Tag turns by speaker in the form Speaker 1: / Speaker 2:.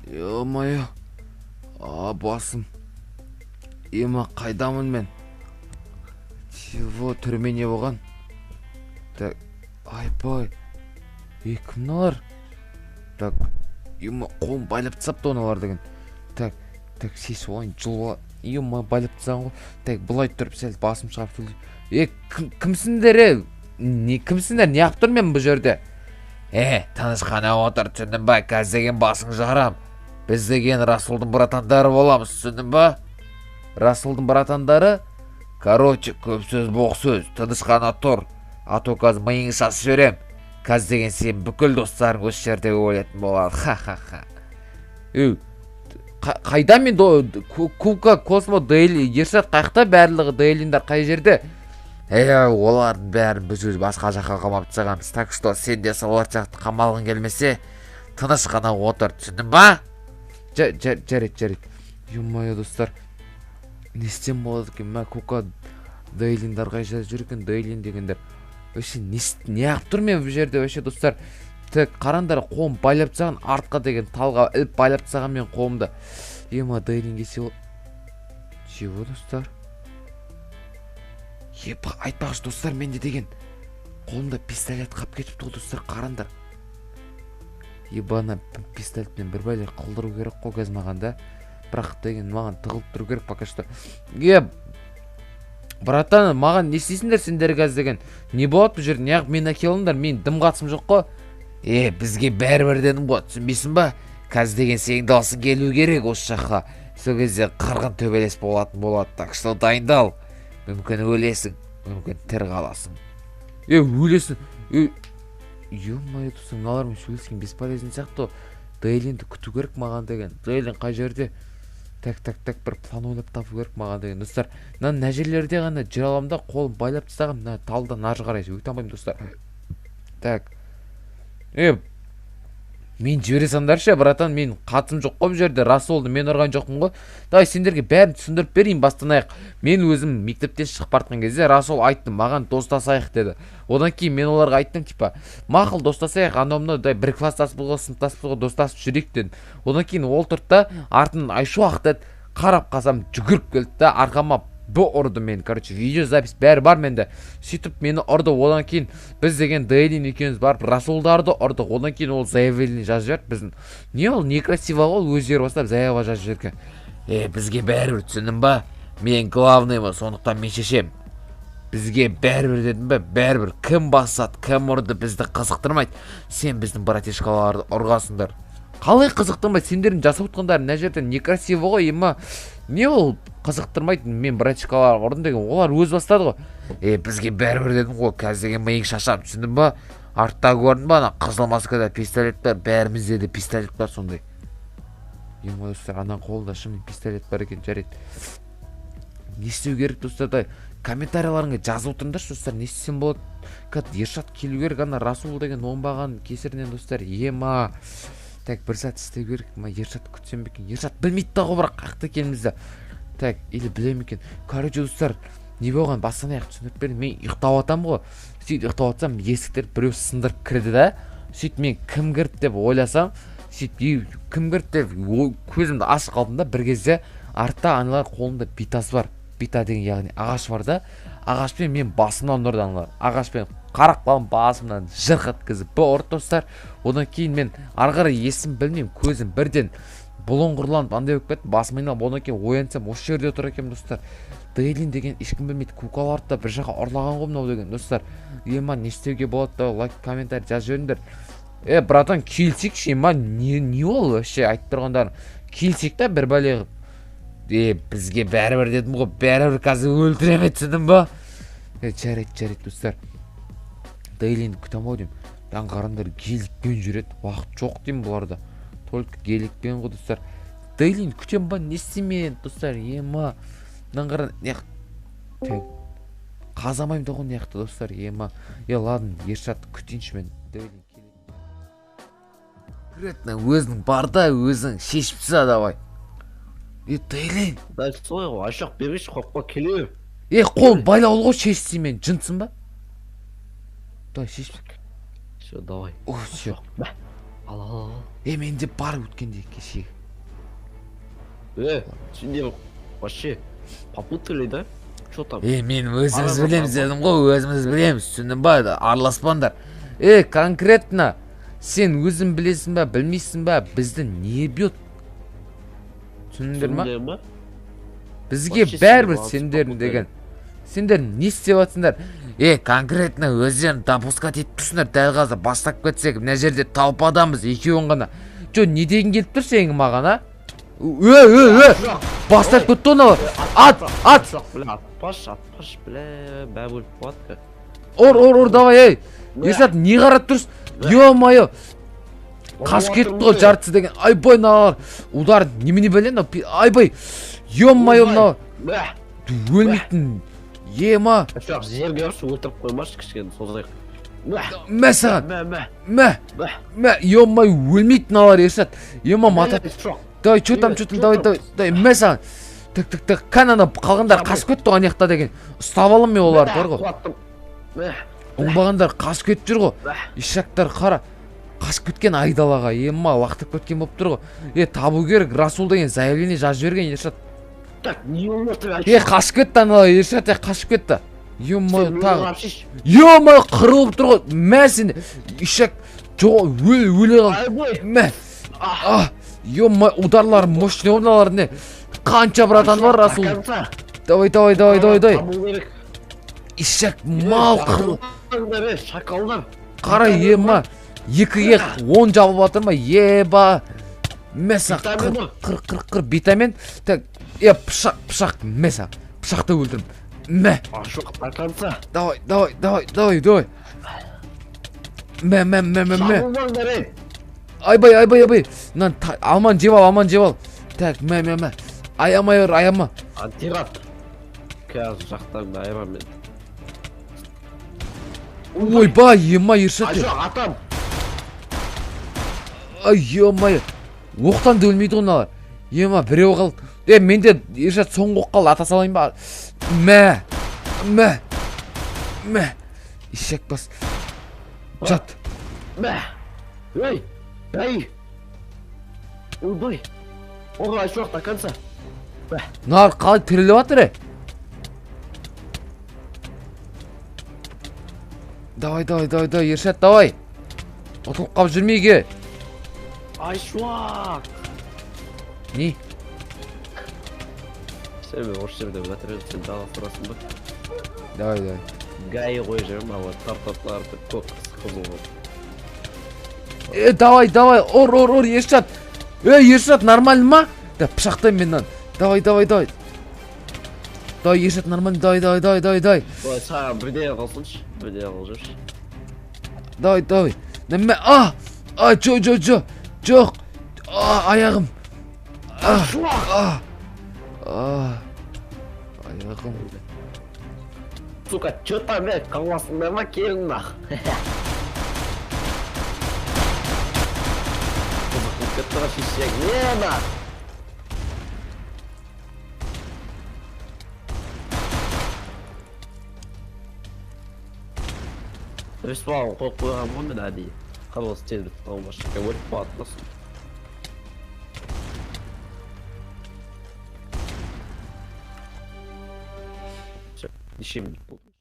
Speaker 1: Ё-моё. А, басым. Ема, қайдамын мен? Чего, түрме не болған? Так, айбай. Е, кім мыналар? Так, ема, қолым байлап тастапты аналар деген. Так, так, шешіп алайын, жұлып ал. Ема, байлап тастаған ғой. Так, былай тұрып сәл басым шығарып сөйлей. Е, кімсіңдер, е? Не, кімсіңдер? Не қылып тұрмын мен бұл жерде? Е, тыныш қана отыр, түсіндің ба? Қазір деген басың жарам. Біз деген Расулдың братандары боламыз, түсіндің ба? Расулдың братандары? Короче, көп сөз боқ сөз, тыныш қана тұр. А то қазір миыңды шашып жіберем. Қазір деген сен бүкіл достарың осы жерде өлетін болады. Ха-ха-ха. Ей, қайда мен Кука, Космо, Дейли, Ершат қаяқта, барлығы Дейлиндер қай жерде? Е, олардың бәрін біз өз басқа жаққа қамап тастағанбыз. Так что сен де солар сияқты қамалғың келмесе, тыныш қана отыр, түсіндің ба? Жарайды, жарайды. Ё-моё, достар. Не істесем болады екен? Мә, Кука, Дейлиндер қай жерде жүр екен? Дейлин дегендер. Вообще не қылып тұр мен бұл жерде вообще, достар? Так, қараңдар, қолым байлап тастаған, артқа деген талға іліп байлап тастаған мен қолымды. Ема, Дейлин келсе ол. Чего, достар? Епа, айтпақшы, достар, менде деген қолымда пистолет қалып кетіпті ғой, достар, қараңдар. Ебана, пистолетпен бір бәле қылдыру керек қой қазір маған да. Бірақ деген маған тығылып тұру керек пока что. Е, братан, маған не істейсіңдер сендер қазір деген? Не болады бұл жерде? Неғып мені әкелдіңдер? Мен дым қатысым жоқ қой. Е, бізге бәрібір дедім ғой, түсінбейсің ба? Қазір деген сенің даусың келу керек осы жаққа. Сол кезде қырғын төбелес болатын болады. Так что дайындал. Мүмкін өлесің, мүмкін тірі қаласың. Е, өлесің. Е, ё-моё, достар, мыналармен сөйлескен бесполезный сияқты ғой. Дейлинді күту керек маған деген. Дейлин қай жерде? Так, так, так, бір план ойлап табу керек маған деген, достар. Мына жерлерде ғана жүре аламын да, қолым байлап тастағанмын, мына талдан ары қарай өте алмаймын, достар. Так. Е, мен жібере салыңдаршы, братан, мен қатысым жоқ қой бұл жерде. Расулды мен ұрған жоқпын ғой. Давай сендерге бәрін түсіндіріп берейін бастан аяқ. Мен өзім мектептен шығып бара жатқан кезде Расул айтты маған, достасайық деді. Одан кейін мен оларға айттым, типа, мақұл, достасайық, анау мынау, дай бір класстаспыз ғой, сыныптаспыз ғой, достасып жүрейік дедім. Одан кейін ол тұрды да, артынан Айшуақ деді, қарап қалсам, жүгіріп келді да, арқама бұ ұрды мен. Короче, видеозапись бәрі бар менде. Сөйтіп мені ұрды. Одан кейін біз деген Дейлин екеуміз барып Расулдарды ұрдық. Одан кейін ол заявление жазып жіберді біздің. Не ол, некрасиво ғой, өздері бастап заява жазып жіберген. Е, бізге бәрібір, түсіндің ба? Мен главныймын, сондықтан мен шешем. Бізге бәрібір дедім бе, бәрібір кім басады, кім ұрды, бізді қызықтырмайды. Сен біздің братишкаларды ұрғансыңдар. Қалай қызықтырмайды? Сендердің жасап отқандарың мына жерде некрасиво ғой, ема. Не ол қызықтырмайды, мен братишкалар ұрдым деген, олар өз бастады ғой. Е, бізге бәрібір дедім ғой, қазір деген миың шашам, түсіндің ба? Артта көрдің ба, ана қызыл маскада пистолет бар, бәрімізде де пистолет бар сондай. Ема, достар, ана қолында шынымен пистолет бар екен, жарайды. Не істеу керек, достар, дай комментарияларыңа жазып отырыңдаршы, достар, не істесем болады? Қазір Ершат келу керек, ана Расул деген оңбаған кесірінен, достар, ема. Так, бір сәт істеу керек, ма, Ершат күтсем бе екен? Ершат білмейді да ғой, бірақ қаяқта екенімізді. Так, или біле ме екен? Короче, достар, не болған бастан аяқ түсіндіріп бердім. Мен ұйықтап жатамын ғой. Сөйтіп ұйықтап жатсам, есіктерді біреу сындырып кірді да. Сөйтіп мен кім кірді деп ойласам, сөйтіп кім кірді деп көзімді ашып қалдым да, бір кезде артта аналар қолында битасы бар. Бита деген яғни ағаш бар да. Ағашпен мен басымнан ұрды аналар. Ағашпен қарап қалдым, басымнан жырқ еткізіп бір ұрды, достар. Одан кейін мен ары қарай есім білмеймін, көзім бірден бұлыңғырланып андай болып кетті, басым айналып. Одан кейін оянсам, осы жерде тұр екенмін, достар. Дейлин деген ешкім білмейді, кукаларды да бір жаққа ұрлаған ғой мынау деген, достар. Ема, не істеуге болады да, лайк, комментарий жазып жіберіңдер. Е, братан, келсекші, ема, не ол вообще айтып тұрғандарың? Келсек та бір бәле қылып. Е, бізге бәрібір дедім ғой, бәрібір қазір өлтіремін, түсіндің ба? Е, жарайды, жарайды, достар. Дейлинді күтемін ау деймін. Мынаны қараңдар, геликпен жүреді, уақыт жоқ деймін бұларда. Только геликпен ғой, достар. Дейлинді күтемін ба, не істеймін, достар, ема. Мынаны қараң, так, қазамаймын да ғой мына жақта, достар, ема. Е, ладно, Ершатты күтейінші мен. Дейлин келеді. Конкретно өзің бар да, өзің шешіп таста, давай. Е, Дейлин.
Speaker 2: Дәл солай ғой, Айшуақ, бермейші, қорықпа, келе бер.
Speaker 1: Е, қолым байлаулы ғой, шеш деймін, жынсың ба? Давай, шеш.
Speaker 2: Все, давай.
Speaker 1: О, все.
Speaker 2: Мә. Ал, ал, ал.
Speaker 1: Е, менде бар өткенде кешегі.
Speaker 2: Сендер вообще попутали, да? Чё там?
Speaker 1: Е, мен өзіміз білеміз дедім ғой, өзіміз білеміз, түсіндің ба? Араласпаңдар. Е, конкретно сен өзің білесің ба, білмейсің ба, бізді не бьет? Түсіндіңдер ма? Бізге бәрібір сендердің деген. Сендер не істеп жатсыңдар? Е, конкретно өздерін допускать етіп тұрсыңдар, дәл қазір бастап кетсек, мына жерде толпадамыз, екеуің ғана. Жо, не деген келіп тұр сенің маған, а? Ө, бастап кетті оны. Ат, ат.
Speaker 2: Бля, атпаш, атпаш, бля, бәрі өліп қалады.
Speaker 1: Ұр, ұр, ұр, давай, ей. Ершат, не қарап тұрсың? Ё-моё. Қашып кетті ғой жартысы деген. Айбай, мыналар. Удар немене бәле мынау? Айбай. Ё-моё, мынау. Өлмейтін. Ема.
Speaker 2: Жоқ, жерге ұршы, өлтіріп қоймашы, кішкене созайық.
Speaker 1: Мә саған. Мә. Мә, ё-моё, өлмейтін мыналар, Ершат. Ема, мата. Давай, чё там, чё там, давай, давай, давай, мә саған. Так, так, так, кән ана қалғандар қашып кетті ғой ана жақта деген. Ұстап алам мен оларды, бар ғой. Оңбағандар қашып кетіп жүр ғой. Ишактар қара. Қашып кеткен айдалаға, ема, лақтырып кеткен болып тұр ғой. Е, табу керек, Расул деген заявление жазып жіберген, Ершат.
Speaker 2: Так, не өмірті.
Speaker 1: Е, қашып кетті аналар, Ершат, е, қашып кетті. Ё-моё, тағы. Ё-моё, қырылып тұр ғой. Мә сені. Ишак, жоқ, өле қалды. Мә. А, ё-моё, ударлар мощный мыналар не. Қанша братан бар, Расул. Давай, давай, давай, давай, давай. Ишак, мал қырыл.
Speaker 2: Шакалдар.
Speaker 1: Қара, ема. 2-ге 10 жабып жатыр ма? Еба. Мәса, қыр, қыр, қыр, қыр, битамен. Так, е, пышақ, пышақ, мәса. Пышақты өлтірдім. Мә. Давай, давай, давай, давай, давай. Мә, мә, мә, мә, мә. Айбай, айбай, айбай. Мынаны алманы жеп ал, алманы жеп ал. Так, мә, мә, мә. Аямай ұр, аяма.
Speaker 2: Антират. Қазір жақтан айырам мен.
Speaker 1: Ойбай, ема, Ершат.
Speaker 2: Атам.
Speaker 1: Ай, ё-моё. Оқтан да өлмейді ғой мыналар. Ема, біреу қалды. Е, менде Ершат соңғы оқ қалды, ата салайын ба? Мә. Мә. Мә. Ишек бас. Жат.
Speaker 2: Мә. Ей. Ей. Ойбай. Оға, жоқ, до конца.
Speaker 1: Мыналар қалай тіріліп жатыр, е? Давай, давай, давай, давай, Ершат, давай. Ұтылып қалып жүрмейік, е.
Speaker 2: Айшуақ.
Speaker 1: Не?
Speaker 2: Сен мен осы жерде өтіріп, сен жалғастырасың ба?
Speaker 1: Давай, давай.
Speaker 2: Гай қойып жіберем, ала тартып көк қызыл қылып.
Speaker 1: Е, давай, давай, ұр, ұр, ұр, Ершат. Е, Ершат, нормально ма? Да, пышақтаймын мен мынаны. Давай, давай, давай. Давай, Ершат, нормально, давай, давай, давай, давай, давай.
Speaker 2: Давай, саған бірдеңе қалсыншы, бірдеңе қылып жіберші.
Speaker 1: Давай, давай. Неме, а! А, жо, жо, жо. Жоқ. А, аяғым. А, а. А. Аяғым.
Speaker 2: Сука, чё там, бля, қаласыңдар ма, келің нах. Қызық болып кетті ғой, шешек. Не нах? Респаун қойып қойған ғой мен әдейі. Қарғыс тез бітіп қалмашы. Өліп қалады да сосын. Всё, неше минут болды?